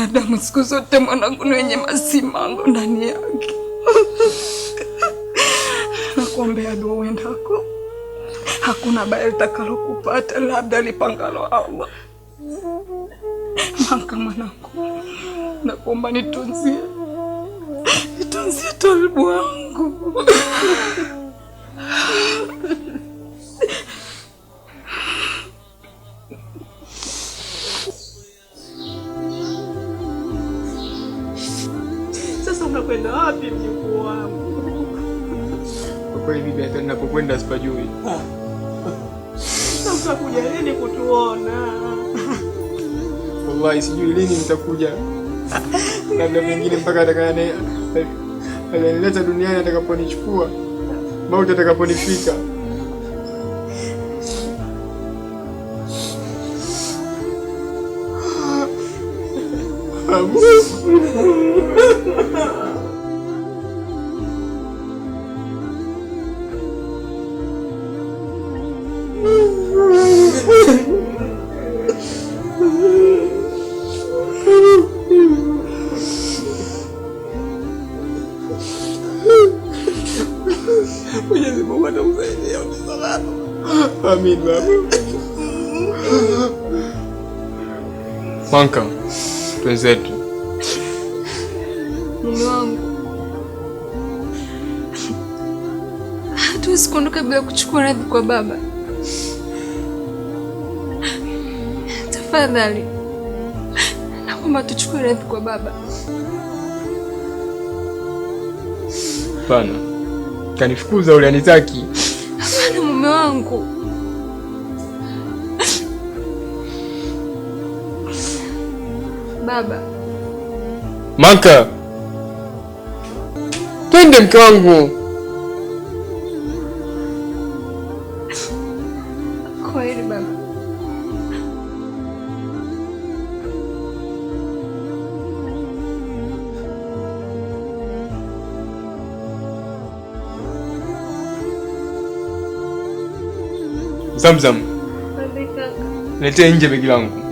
Adamu siku zote mwanangu ni wenye masimango ndani yake. Nakuombea dua uendako, hakuna baya litakalokupata, labda lipangalo Allah. Manka mwanangu, nakuomba nitunzie, nitunzie Talibu wangu. Sasa unakwenda wapi mjukuu wangu? Kwa kweli bibi, hata ninapokwenda sipajui. Sasa utakuja lini kutuona? Wallahi sijui lini nitakuja, labda pengine mpaka atakayenileta duniani atakaponichukua, mauti atakaponifika. Mwenyezi Mungu atakusaidia salama. Amin baba. Manka, twenzetu. Mume wangu, hatuwezi kuondoka bila kuchukua radhi kwa baba. Tafadhali naomba tuchukue radhi kwa baba. Hapana, kanifukuza ule, anitaki. Hapana mume wangu, baba. Manka, twende mke wangu. Kwaheri baba. Zamzam, niletee nje begi langu.